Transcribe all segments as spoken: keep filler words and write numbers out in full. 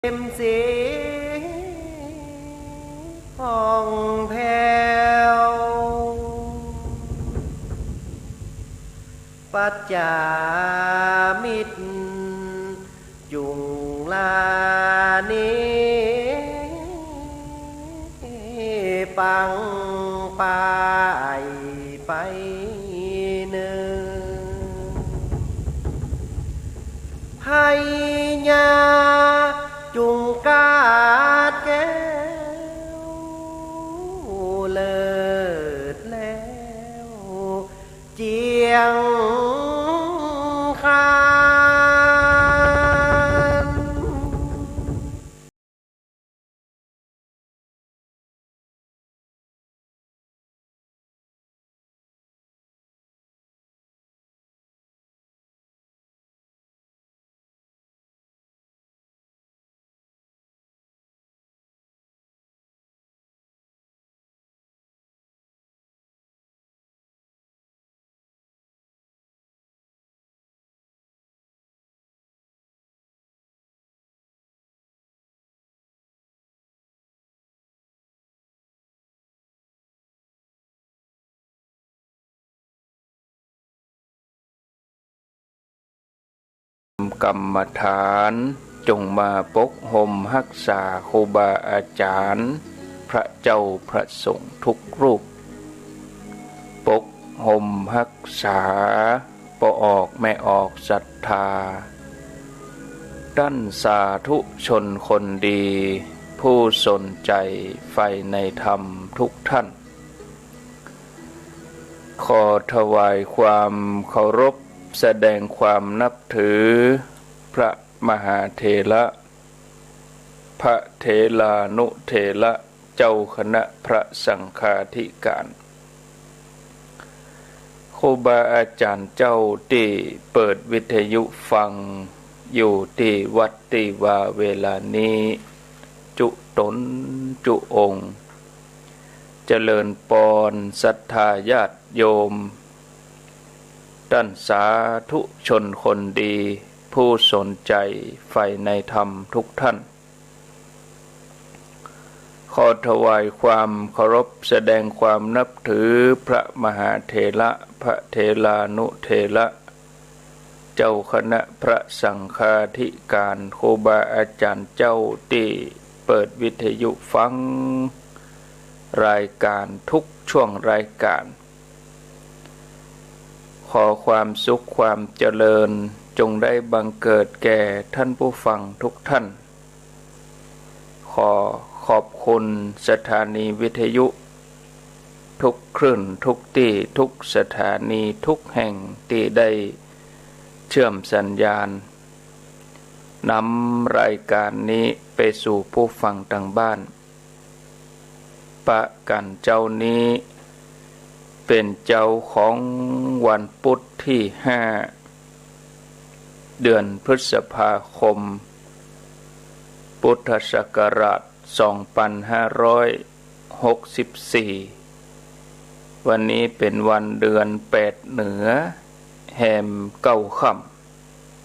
มสีผ่องแผ้ว ปัจจามิตรจุ่งลานี้ ปังป่ายไปเนิน พญาจุ่งกาดแก้ว เลิศแล้วเจียงคาน กรรมฐาน จงมาปกห่มฮักษาครูบาอาจ๋ารย์ พระเจ้าพระสงฆ์ทุกรูป ปกห่มฮักษา ป้อออกแม่ออกศรัทธา ต้านสาธุชนคนดี ผู้สนใจ๋ใฝ่ในธรรมทุกท่าน ขอถวายความเคารพ แสดงความนับถือ พระมหาเถระ พระเถรานุเถระ เจ้าคณะพระสังฆาธิการ ครูบาอาจ๋ารย์เจ้าตี้เปิดวิทยุฟังอยู่ตี้วัดตี้วาเวลานี้ จุ๊ต๋นจุ๊องค์ เจริญปอนศรัทธาญาติโยม ต้านสาธุชนคนดี ผู้สนใจ๋ใฝ่ในธรรมทุกท่าน ขอถวายความเคารพ แสดงความนับถือ พระมหาเถระ พระเถรานุเถระ เจ้าคณะพระสังฆาธิการ ครูบาอาจ๋ารย์เจ้าตี้เปิดวิทยุฟังรายการทุกช่วงรายการ ขอความสุขความเจริญจงได้บังเกิดแก่ท่านผู้ฟังทุกท่าน ขอขอบคุณสถานีวิทยุทุกคลื่นทุกตี้ทุกสถานีทุกแห่งตี้ได้เชื่อมสัญญาณ นำรายการนี้ไปสู่ผู้ฟังตางบ้าน ปะกั๋นเจ๊านี้ เป๋นเจ๊าของวันปุ๊ดตี้ห้า เดือนพฤษภาคม พุทธศักราชสองปันห้าร้อยหกสิบสี่ วันนี้เป๋นวันเดือนแปดเหนือแฮมเก้าค่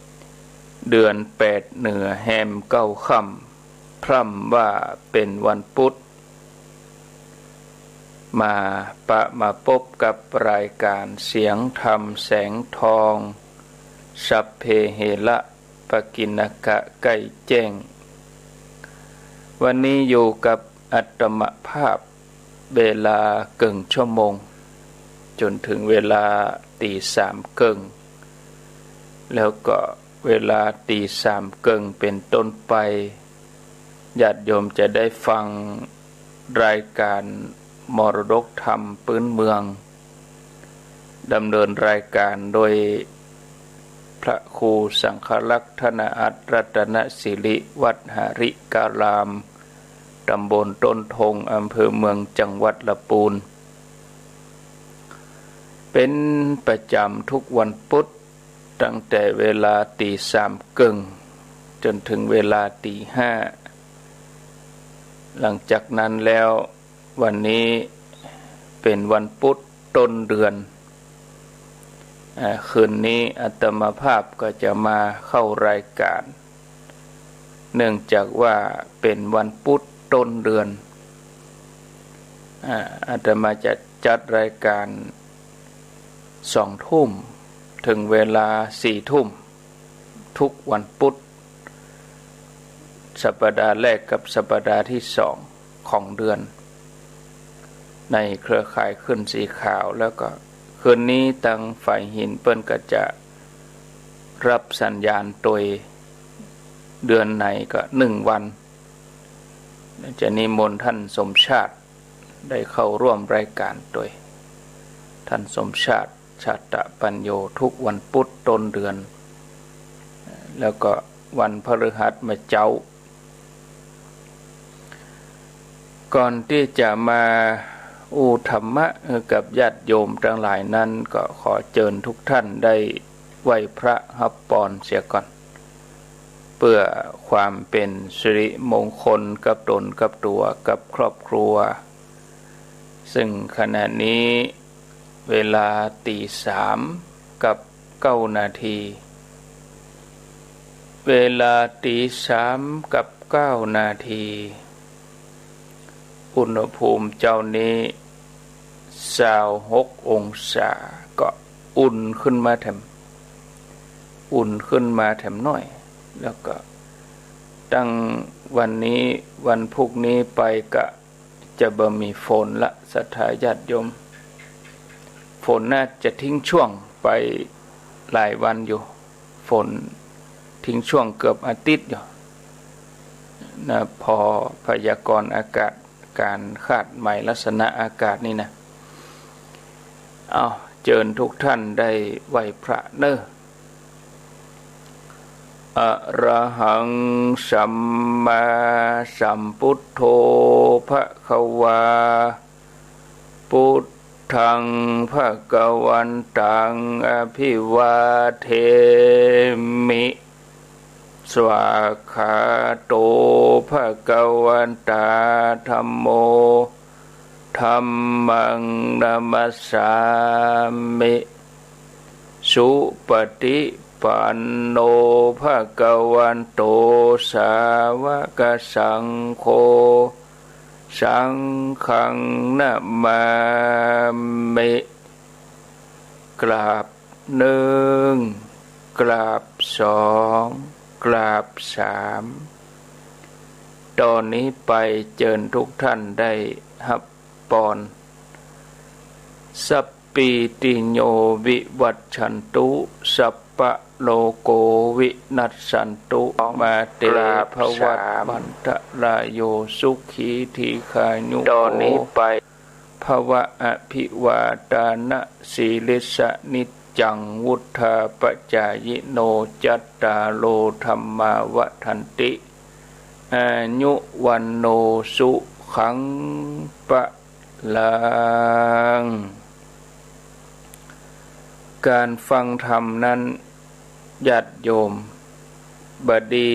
ำ เดือนแปดเหนือแฮมเก้าค่ำ พร่ำว่าเป๋นวันปุ๊ด มาปะมาปบกับรายการเสียงธรรมแสงทอง สัพเพเหระ ปกิณณกะ ใก้แจ้ง วันนี้อยู่กับอาตมาภาพ เวลาเกิ่งชั่วโมง จ๋นเถิงเวลาตี๋สามเกิ่ง แล้วก็เวลาตี๋สามเกิ่งเป๋นต้นไป ญาติโยมจะได้ฟังรายการมรดกธรรมปื๊นเมือง ดำเนินรายการโดยพระครูสังฆรักษ์ ธนอัตร รัตนสิริ วัดหริการาม ตำบลต้นทง อำเภอเมือง จังหวัดละปูน เป๋นประจ๋ำทุกวันปุ๊ด ตั้งแต่เวลาตี๋สามเกิ่ง จ๋นเถิงเวลาตี๋ห้า หลังจากนั้นแล้ว วันนี้เป๋นวันปุ๊ดต้นเดือน อ่า คืนนี้อาตมาภาพก็จะมาเข้ารายการ เนื่องจากว่าเป๋นวันปุ๊ดต้นเดือน อ่า อาตมาจะจัดรายการสองทุ่ม เถิงเวลาสี่ทุ่ม ทุกวันปุ๊ด สัปดาห์แรกกับสัปดาห์ที่สองของเดือน ในเครือข่ายคลื่นสีขาว แล้วก็คืนนี้ตังฝ่ายหินเปิ้นก็จะรับสัญญาณโตย เดือนไหนก็หนึ่งวัน จะนิมนต์ท่านสมชาติได้เข้าร่วมรายการโตย ท่านสมชาติ ชาตะปัญโญ ทุกวันปุ๊ดต้นเดือน แล้วก็วันพฤหัสมาเจ๊า ก่อนตี้จะมาอู้ธรรมะกับญาติโยมตังหลายนั้น ก็ขอเจิญทุกท่านได้ไหว้พระฮับปอนเสียก่อน เปื้อความเป๋นสิริมงคลกับตนกับตั๋วกับครอบครัว ซึ่งขณะนี้เวลาตี๋สามกับเก้านาที เวลาตี๋สามกับเก้านาที อุณหภูมิเจ๊านี้ซาวหกองศา ก็อุ่นขึ้นมาแถม อุ่นขึ้นมาแถมหน้อย แล้วก็ตังวันนี้วันพุธนี้ไปก็จะบ่มีฝนละ ศรัทธาญาติโยม ฝนน่าจะทิ้งช่วงไปหลายวันอยู่ ฝนทิ้งช่วงเกือบอาทิตย์อยู่นะ พอพยากรณ์อากาศ การคาดหมายลักษณะอากาศนี่นะ เอา เจิญทุกท่านได้ไหว้พระเน่อ อะระหัง สัมมาสัมพุทโธ ภะคะวา พุทธัง ภะคะวันตัง อะภิวาเทมิ สวากขาโต ภะคะวะตา ธัมโม ธัมมัง นะมัสสามิ สุปะฏิปันโน ภะคะวะโต สาวะกะสังโฆ สังฆัง นะมามิ กราบหนึ่ง กราบสอง กราบสาม ต๋อนนี้ไปเจิญทุกท่านได้ฮับปอน สัพพีติโย วิวัชชันตุ สัพพะโรโค วินัสสันตุ มาเต ภวัตวันตะราโย สุขี ทีฆายุโข ต๋อนนี้ไป ภะวะ อะภิวาทานะสีลิสสะ นิจจัง วุฑฒาปะจายิโน จัตตาโร ธัมมา วัฑฒันติ อายุ วัณโณ สุขัง พะลัง การฟังธรรมนั้น ญาติโยม บ่ดี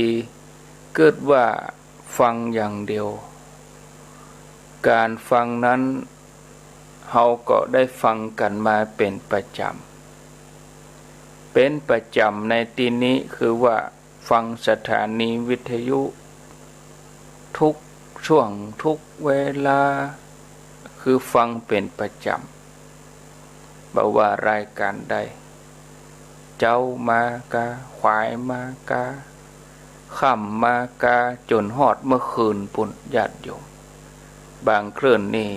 กึ๊ดว่าฟังอย่างเดียว การฟังนั้น เฮาก็ได้ฟังกั๋นมาเป๋นประจ๋ำ เป๋นประจ๋ำในตี้นี้คือว่าฟังสถานีวิทยุ ทุกช่วงทุกเวลา คือฟังเป๋นประจ๋ำ บ่ว่ารายการใด เจ๊ามากา ขวายมากา ค่ำมากา จ๋นฮอดเมื่อคืนปู้น ญาติโยม บางคลื่นนี่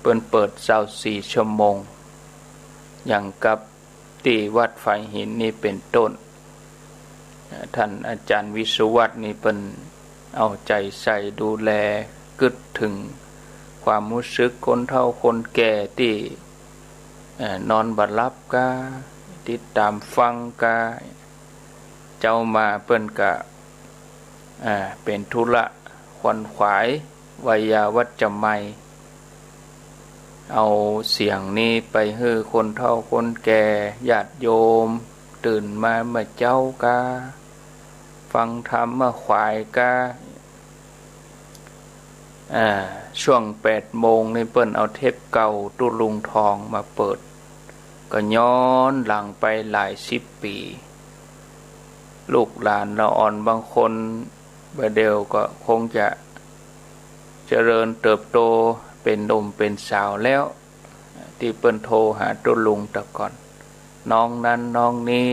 เปิ้นเปิดซาวสี่ชั่วโมง อย่างกับตี้วัดฝายหินนี่เป๋นต้น ท่านอาจ๋ารย์วิศวัฒน์นี่เปิ้นเอาใจ๋ใส่ดูแล กึ๊ดเถิงความฮู้สึกคนเฒ่าคนแก่ตี้ เอ่อ นอนบ่หลับกา ติดต๋ามฟังกา เจ๊ามาเปิ้นก็ อ่า เป๋นธุระขวนขวาย ไวยาวัจจะไมย เอาเสียงนี้ไปหื้อคนเฒ่าคนแก่ ญาติโยม ตื่นมาเมื่อเจ๊ากา ฟังธรรมเมื่อขวายกา อ่า ช่วงแปดโมงนี่เปิ้นเอาเทปเก่าตุ๊ลุงทองมาเปิด ก็ย้อนหลังไปหลายสิบปี๋ ลูกหลานละอ่อนบางคน บ่าเดี่ยวก็คงจะเจริญเติบโตเป๋นหนุ่มเป๋นสาวแล้ว ตี้เปิ้นโทรหาตุ๊ลุงตะก่อน น้องนั้นน้องนี้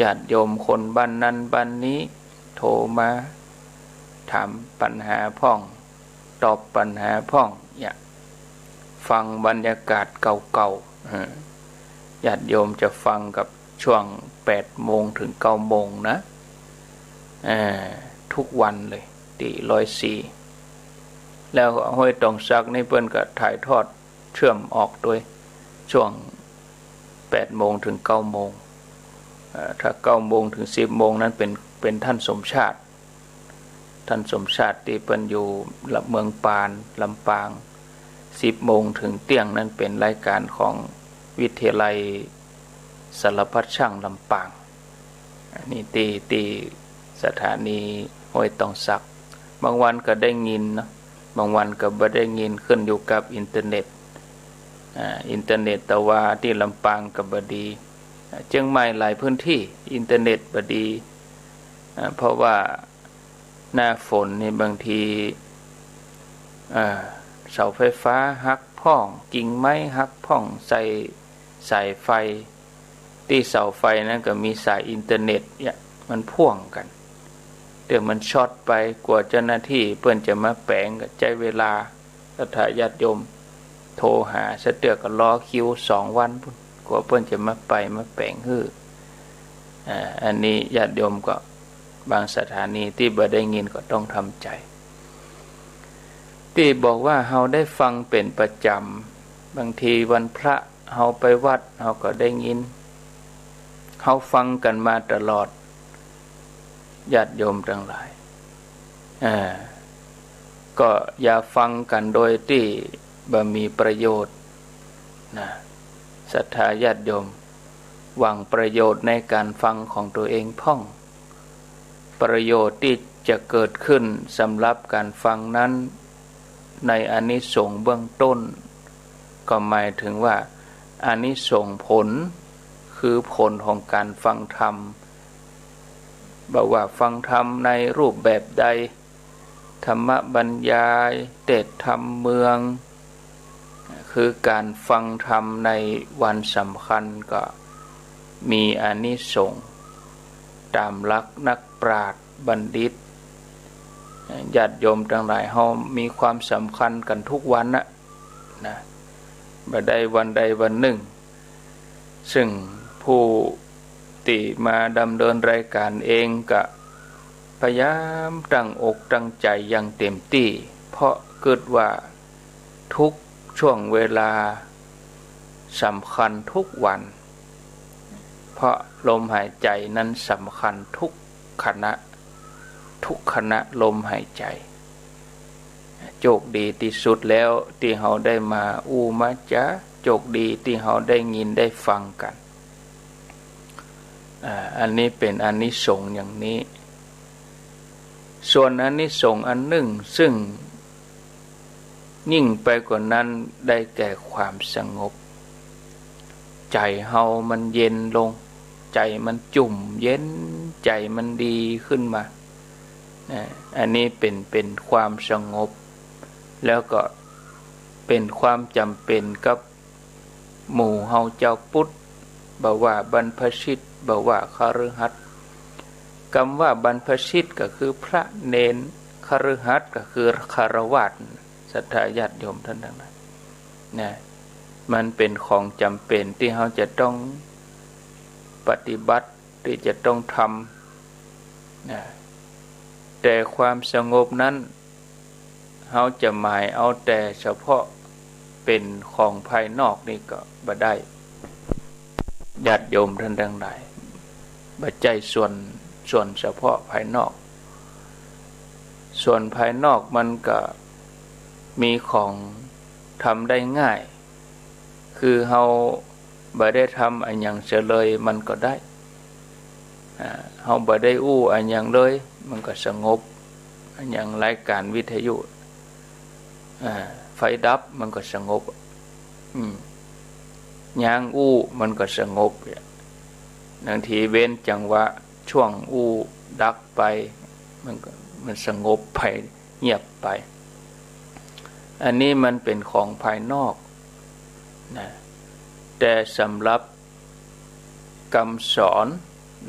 ญาติโยมคนบ้านนั้นบ้านนี้ โทรมาถามปัญหาพ่อง ตอบปัญหาพ่องเนี่ย ฟังบรรยากาศเก่าๆ เออ ญาติโยมจะฟังกับช่วงแปดโมงถึงเก้าโมงนะ เออ ทุกวันเลย ตี้ร้อยสี่ แล้วห้วยตองสักนี่เปิ้นก็ถ่ายทอดเชื่อมออกตวย ช่วงแปดโมงถึงเก้าโมง เอ่อ ถ้าเก้าโมงถึงสิบโมงนั้นเป๋น เป๋นท่านสมชาติ ท่านสมชาติตี้เปิ้นอยู่เมืองปาน ลำปาง สิบโมงถึงเตี้ยงนั้นเป๋นรายการของวิทยาลัยสารพัดช่างลำปาง อันนี้ตี้ ตี้สถานีห้วยตองสัก บางวันก็ได้ยินเนาะ บางวันก็บ่ได้ยิน ขึ้นอยู่กับอินเทอร์เน็ต อ่า อินเทอร์เน็ตตะวาตี้ลำปางก็บ่ดี อ่า เจียงใหม่หลายพื้นตี้อินเทอร์เน็ตบ่ดี อ่า เพราะว่าหน้าฝนนี่บางที อ่า เสาไฟฟ้าหักพ่อง กิ่งไม้หักพ่องใส่สายไฟ ตี้เสาไฟนั้นก็มีสายอินเทอร์เน็ตเนี่ย มันพ่วงกั๋น เดี๋ยวมันช็อตไป กว่าเจ้าหน้าตี้เปิ้นจะมาแป๋งก็ใจ๊เวลา ศรัทธาญาติโยมโทรหา สะเตื้อก็รอคิวสองวันปู้น กว่าเปิ้นจะมาไปมาแป๋งหื้อ อ่า อันนี้ญาติโยมก็ บางสถานีตี้บ่ได้ยินก็ต้องทำใจ๋ ตี้บอกว่าเฮาได้ฟังเป๋นประจ๋ำ บางทีวันพระเฮาไปวัดเฮาก็ได้ยิน เฮาฟังกั๋นมาตลอด ญาติโยมตังหลาย อ่า ก็อย่าฟังกั๋นโดยตี้บ่มีประโยชน์นะ ศรัทธาญาติโยม หวังประโยชน์ในก๋านฟังของตั๋วเองพ่อง ประโยชน์ตี้จะเกิดขึ้นสำหรับก๋านฟังนั้น ในอานิสงส์เบื้องต้น ก็หมายถึงว่า อานิสงส์ผล คือผลของก๋านฟังธรรม บ่ว่าฟังธรรมในรูปแบบใด ธรรมบรรยาย เตสน์ธรรมเมือง คือก๋านฟังธรรมในวันสำคัญก็มีอานิสงส์ ต๋ามหลักนักปราชญ์บัณฑิต ญาติโยมตังหลายเฮามีความสำคัญกั๋นทุกวันนะ นะ บ่ได้วันใดวันนึ่ง ซึ่งผู้ตี้มาดำเนินรายก๋านเองก็พยายามตั้งอกตั้งใจ๋อย่างเต็มตี้ เพราะกึ๊ดว่าทุกช่วงเวลาสำคัญทุกวัน เพราะลมหายใจ๋นั้นสำคัญทุกขณะ ทุกขณะลมหายใจ๋ โจคดีตี้สุดแล้วตี้เฮาได้มาอู้มาจ๋า โจคดีตี้เฮาได้ยินได้ฟังกั๋น อ่า อันนี้เป๋นอานิสงส์อย่างนี้ ส่วนอานิสงส์อันนึ่งซึ่งยิ่งไปกว่านั้นได้แก่ความสงบ ใจ๋เฮามันเย็นลง ใจ๋มันจุ่มเย็น ใจ๋มันดีขึ้นมา นะ อันนี้เป๋น เป๋นความสงบ แล้วก็เป๋นความจ๋ำเป๋นกับหมู่เฮาจาวพุทธ บ่ว่าบรรพชิต บ่ว่าคฤหัสถ์ กำว่าบรรพชิตก็คือพระเณร คฤหัสถ์ก็คือฆราวาส ศรัทธาญาติโยมต้านตังหลาย นะ มันเป๋นของจ๋ำเป๋นตี้เฮาจะต้องปฏิบัติ ตี้จะต้องทำ นะ แต่ความสงบนั้น เฮาจะหมายเอาแต่เฉพาะเป๋นของภายนอกนี่ก็บ่ได้ ญาติโยมต้านตังหลาย บ่ใจ้ส่วน ส่วนเฉพาะภายนอก ส่วนภายนอกมันก็มีของทำได้ง่าย คือเฮาบ่ได้ทำอะหยังเสียเลยมันก็ได้ อ่า เฮาบ่ได้อู้อะหยังเลย มันก็สงบ อะหยังรายก๋านวิทยุ อ่า ไฟดับมันก็สงบ อืม ยางอู้มันก็สงบเนี่ย บางทีเว้นจังหวะช่วงอู้ดักไป มันก็ มันสงบไป เงียบไป อันนี้มันเป๋นของภายนอกนะ แต่สำหรับกำสอน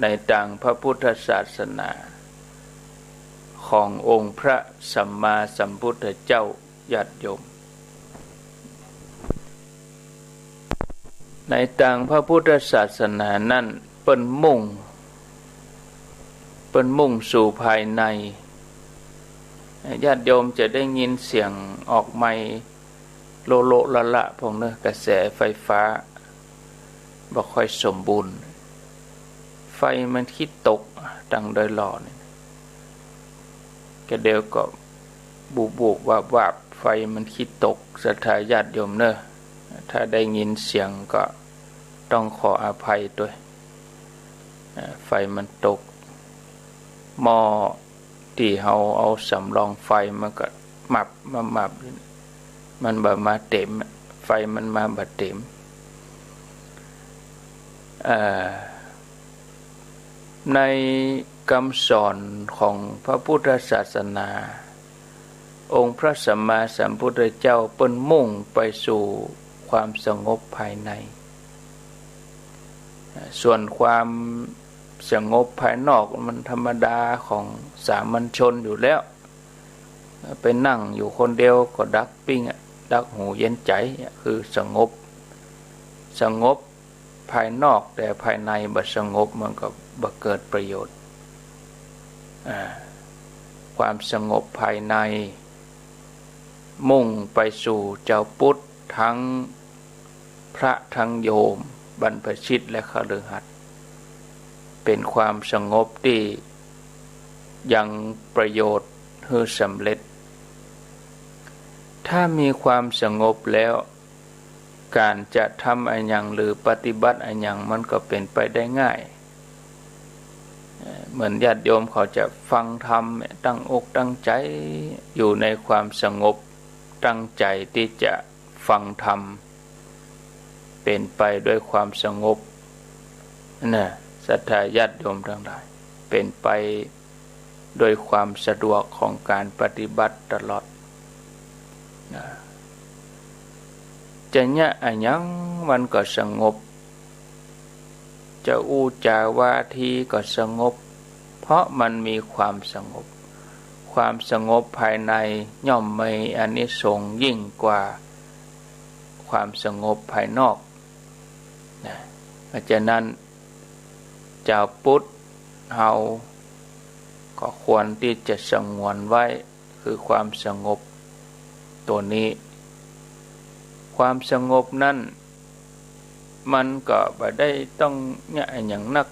ในตางพระพุทธศาสนา ขององค์พระสัมมาสัมพุทธเจ้า ญาติโยม ในตางพระพุทธศาสนานั้น เปิ้นมุ่ง เปิ้นมุ่งสู่ภายใน ญาติโยมจะได้ยินเสียงออกไมค์โละๆละๆ พ่องเนาะ กระแสไฟฟ้าบ่ค่อยสมบูรณ์ ไฟมันขี้ตก ตางดอยหล่อนี่ กะเดี๋ยวก็บูบๆวาบๆ ไฟมันขี้ตก ศรัทธาญาติโยมเนาะ ถ้าได้ยินเสียงก็ต้องขออภัยตวย อ่า ไฟมันตก หม้อตี้เฮาเอาสำรองไฟมันก็มับมามับ มันบ่มาเต๋ม ไฟมันมาบ่เต๋ม อ่า ในกำสอนของพระพุทธศาสนา องค์พระสัมมาสัมพุทธเจ้าเปิ้นมุ่งไปสู่ความสงบภายใน ส่วนความสงบภายนอกมันธรรมดาของสามัญชนอยู่แล้ว ไปนั่งอยู่คนเดียวก็ดักปิ้งอะ ดักหูเย็นใจ๋อะ คือสงบ สงบภายนอก แต่ภายในบ่สงบมันก็บ่เกิดประโยชน์ อ่า ความสงบภายใน มุ่งไปสู่จาวพุทธทั้งพระทั้งโยม บรรพชิตและคฤหัสถ์ เป๋นความสงบตี้ยังประโยชน์หื้อสำเร็จ ถ้ามีความสงบแล้ว ก๋านจะทำอะหยังหรือปฏิบัติอะหยังมันก็เป๋นไปได้ง่าย เอ่อ เหมือนญาติโยมเขาจะฟังธรรมเนี่ย ตั้งอกตั้งใจ๋อยู่ในความสงบ ตั้งใจ๋ตี้จะฟังธรรม เป๋นไปด้วยความสงบ นะ ศรัทธาญาติโยมตังหลาย เป๋นไป ด้วยความสะดวกของก๋านปฏิบัติตลอด นะ จะเยียะอะหยังมันก็สงบ จะอู้จ๋าวาทีก็สงบ เพราะมันมีความสงบ ความสงบภายในย่อมมีอานิสงส์ยิ่งกว่าความสงบภายนอก นะ เพราะฉะนั้น จาวพุทธเฮาก็ควรตี้จะสงวนไว้ คือความสงบตั๋วนี้ ความสงบนั้น มันก็บ่ได้ต้องเยียะอะหยังนัก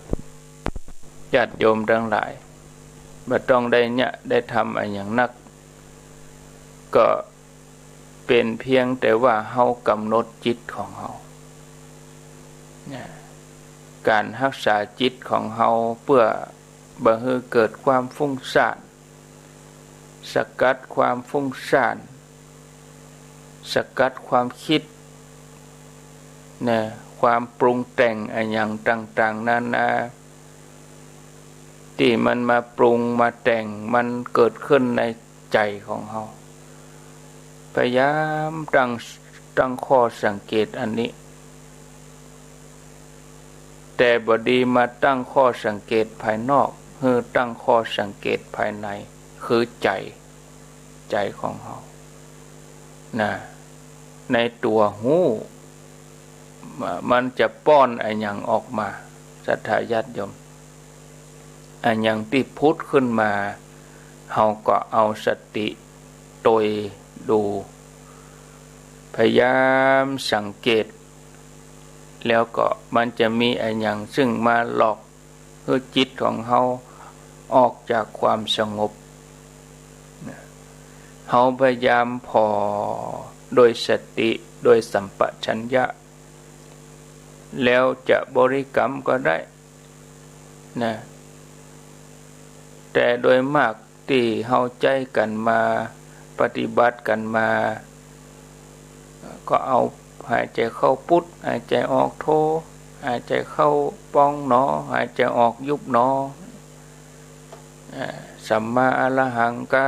ญาติโยมตังหลาย บ่ต้องได้เยียะได้ทำอะหยังนัก ก็ เป๋นเพียงแต่ว่าเฮากำหนดจิตของเฮา นะ ก๋านฮักษาจิตของเฮาเปื้อบ่หื้อเกิดความฟุ้งซ่าน สกัดความฟุ้งซ่าน สกัดความกึ๊ด นะ ความปรุงแต่งอะหยังต่างๆ นานา ตี้มันมาปรุงมาแต่ง มันเกิดขึ้นใน ใจ๋ของเฮา พยายามตั้ง ตั้งข้อสังเกตอันนี้ แต่บ่ดีมาตั้งข้อสังเกตภายนอก หื้อตั้งข้อสังเกตภายใน คือใจ๋ ใจ๋ของเฮา นะ ในตั๋วฮู้ มันจะป้อนอะหยังออกมา ศรัทธาญาติโยม อะหยังตี้ผุดขึ้นมา เฮาก็เอาสติตวยดู พยายามสังเกต แล้วก็มันจะมีอะหยังซึ่งมาหลอกหื้อจิตของเฮาออกจากความสงบ เฮาพยายามผ่อโดยสติ โดยสัมปชัญญะ แล้วจะบริกรรมก็ได้ นะ แต่โดยมากตี้เฮาใจ๊กั๋นมา ปฏิบัติกั๋นมา ก็เอาหายใจ๋เข้าพุท หายใจ๋ออกโธ หายใจ๋เข้าปองหนอ หายใจ๋ออกยุบหนอ อ่า สัมมาอรหังกะ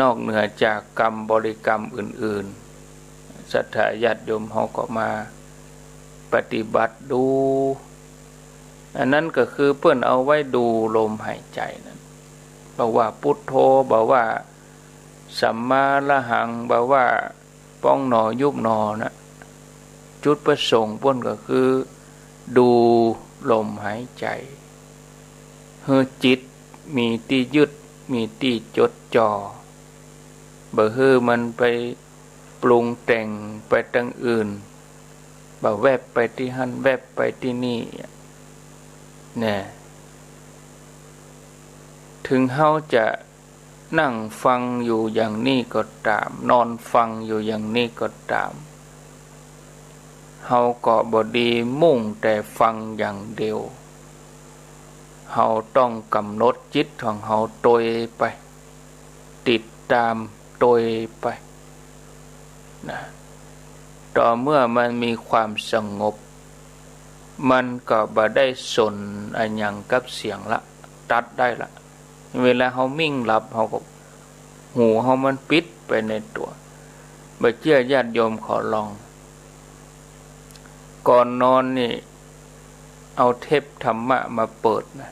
นอกเหนือจากกำบริกรรมอื่นๆ ศรัทธาญาติโยมเฮาก็มาปฏิบัติดู อันนั้นก็คือเปิ้นเอาไว้ดูลมหายใจ๋นั้น บ่ว่าพุทโธ บ่ว่าสัมมาอรหัง บ่ว่า ป้องหนอยุบหนอนะ จุดประสงค์เปิ้นก็คือดูลมหายใจ๋ หื้อจิตมีตี้ยึด มีตี้จดจ่อ บ่หื้อมันไปปรุงแต่งไปตางอื่น บ่แวบไปตี้หั้น แวบไปตี้นี่ แน่ ถึงเฮาจะ นั่งฟังอยู่อย่างนี้ก็ตาม นอนฟังอยู่อย่างนี้ก็ตาม เฮาก็บ่ดีมุ่งแต่ฟังอย่างเดียว เฮาต้องกำหนดจิตของเฮาตวยไป ติดต๋ามตวยไป นะ ต่อเมื่อมันมีความสงบ มันก็บ่ได้สนอะหยังกับเสียงละ ตัดได้ละ เวลาเฮามิ่งหลับ เฮาก็ หูเฮามันปิดไปในตั๋ว บ่เจื้อญาติโยมขอลอง ก่อนนอนนี่ เอาเทปธรรมะมาเปิดนะ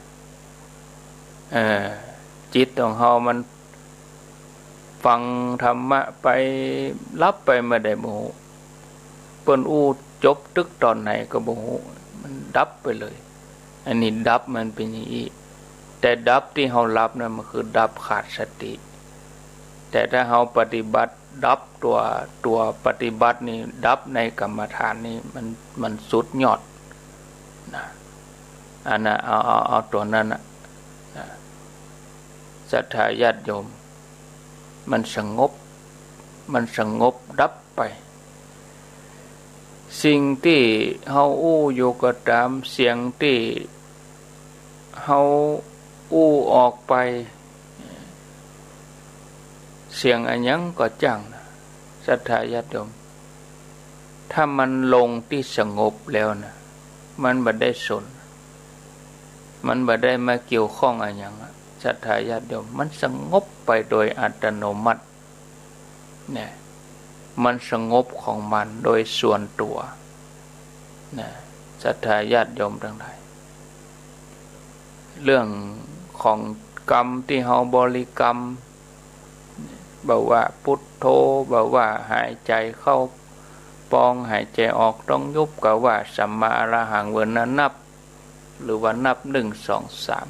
เออ จิตของเฮามัน ฟังธรรมะไป หลับไปเมื่อใดบ่ฮู้ เปิ้นอู้จบตึกต๋อนไหนก็บ่ฮู้ มันดับไปเลย อันนี้ดับมันเป๋นอย่างอี้ แต่ดับตี้เฮาหลับนั้นมันคือดับขาดสติ แต่ถ้าเฮาปฏิบัติดับตั๋ว ตั๋วปฏิบัตินี่ ดับในกรรมฐานนี่ มัน มันสุดยอดนะ อันน่ะ เอา เอา เอาตั๋วนั้นน่ะ นะ ศรัทธาญาติโยม มันสงบ มันสงบดับไป สิ่งตี้เฮาอู้อยู่ก็ต๋าม เสียงตี้เฮาอู้ออกไป เสียงอะหยังก็จ้างนะ ศรัทธาญาติโยม ถ้ามันลงตี้สงบแล้วนะ มันบ่ได้สน มันบ่ได้มาเกี่ยวข้องอะหยังอะ ศรัทธาญาติโยม มันสงบไปโดยอัตโนมัติ เนี่ย มันสงบของมันโดยส่วนตั๋ว นะ ศรัทธาญาติโยมตังหลาย เรื่องของกำตี้เฮาบริกรรม บ่ว่าพุทโธ บ่ว่าหายใจ๋เข้าปอง หายใจ๋ออกต้องยุบ ก็ว่าสัมมาอรหัง เวินนะนับ หรือว่านับหนึ่ง สอง สาม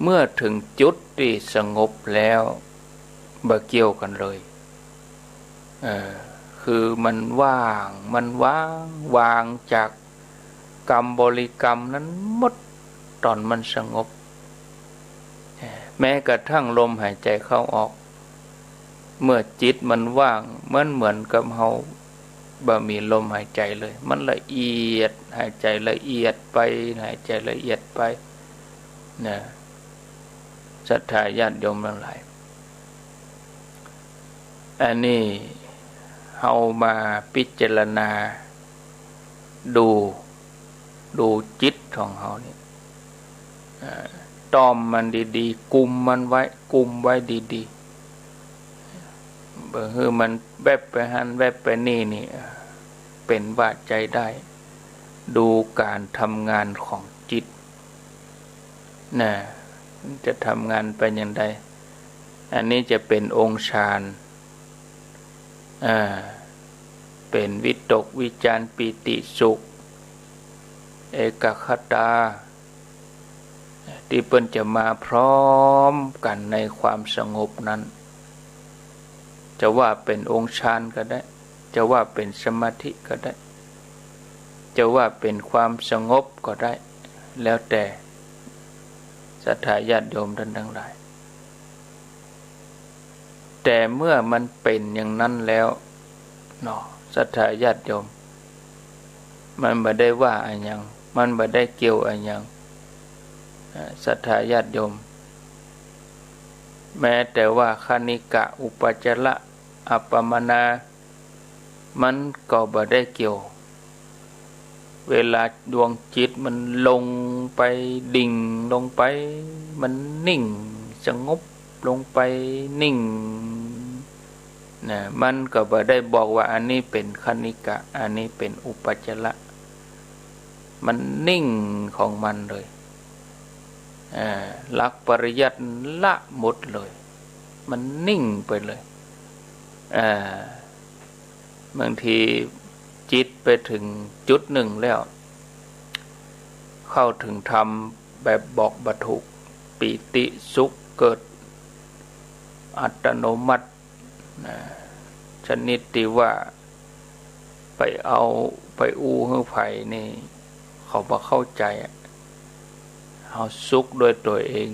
เมื่อถึงจุดตี้สงบแล้ว บ่เกี่ยวกั๋นเลย เออ คือมันว่าง มันว่าง ว่างจากกำบริกรรมนั้นหมด ต๋อนมันสงบ เออ แม้กระทั่งลมหายใจ๋เข้าออก เมื่อจิตมันว่าง มันเหมือนกับเฮาบ่มีลมหายใจ๋เลย มันละเอียด หายใจ๋ละเอียดไป หายใจ๋ละเอียดไป นะ ศรัทธาญาติโยมตังหลาย อันนี้เฮามาพิจารณาดู ดูจิตของเฮานี่ เอ่อ ต้อมมันดีๆ กุมมันไว้ กุมไว้ดีๆ บ่หื้อมันแวบไปหั้นแวบไปนี่นี่ เอ่อ เป๋นว่าใจ๊ได้ ดูก๋านทำงานของจิต นะ มันจะทำงานไปอย่างใด อันนี้จะเป๋นองค์ฌาน อ่า เป๋นวิตกวิจารปีติสุข เอกัคคตา ตี้เปิ้นจะมาพร้อมกั๋นในความสงบนั้น จะว่าเป๋นองค์ฌานก็ได้ จะว่าเป๋นสมาธิก็ได้ จะว่าเป๋นความสงบก็ได้ แล้วแต่ศรัทธาญาติโยมต้านตังหลาย แต่เมื่อมันเป๋นอย่างนั้นแล้วเนาะ ศรัทธาญาติโยม มันบ่ได้ว่าอะหยัง มันบ่ได้เกี่ยวอะหยัง เอ่อ ศรัทธาญาติโยม แม้แต่ว่าคณิกะอุปจาระอัปปมาณา มันก็บ่ได้เกี่ยว เวลาดวงจิตมันลงไป ดิ่งลงไป มันนิ่ง สงบลงไป นิ่งนะ มันก็บ่ได้บอกว่าอันนี้เป๋นคณิกะ อันนี้เป๋นอุปัจจระ มันนิ่งของมันเลย อ่า หลักปริยัติละหมดเลย มันนิ่งไปเลย อ่า บางทีจิตไปเถิงจุดหนึ่งแล้ว เข้าเถิงธรรมแบบบอกบ่ถูก ปีติสุขเกิดอัตโนมัตินะ ชนิดตี้ว่าไปเอา ไปอู้หื้อใผนี่ เขาบ่เข้าใจ๋อะ เฮาสุขด้วยตั๋วเอง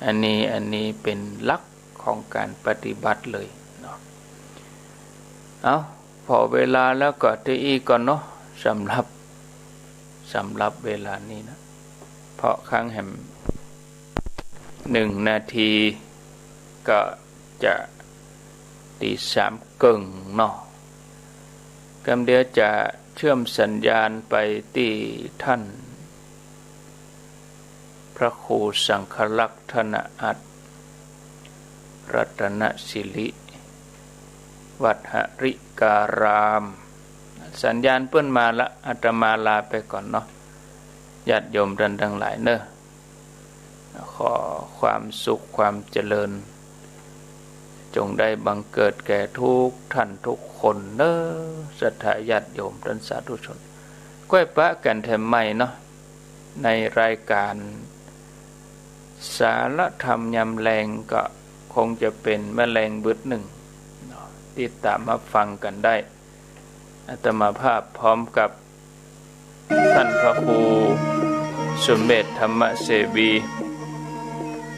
อันนี้ อันนี้เป๋นหลักของก๋านปฏิบัติเลยเนาะ เอ้า ผ่อเวลาแล้วก็เต้าอี้ก่อนเนาะ สำหรับ สำหรับเวลานี้นะ เพราะครั้นแหมหนึ่งนาทีก็จะตีสามเกิ่งเนาะ กำเดียวจะเชื่อมสัญญาณไปตี้ท่าน พระครูสังฆลักษณ์ ธนอัตถ์ รัตนสิริ วัดหริการาม สัญญาณเปิ้นมาละ อาตมาลาไปก่อนเนาะ ญาติโยมต้านตังหลายเน่อ ขอความสุขความเจริญ จงได้บังเกิดแก่ทุกท่านทุกคนเน่อ ศรัทธาญาติโยมต้านสาธุชน ก้อยปะกั๋นแถมใหม่เนาะ ในรายก๋านสารธรรมยามแลง ก็คงจะเป๋นเมื่อแลงบึดนึ่งเนาะ ติดต๋ามมาฟังกั๋นได้ อาตมาภาพพร้อมกับท่านพระครูสุเมธธรรมเสวี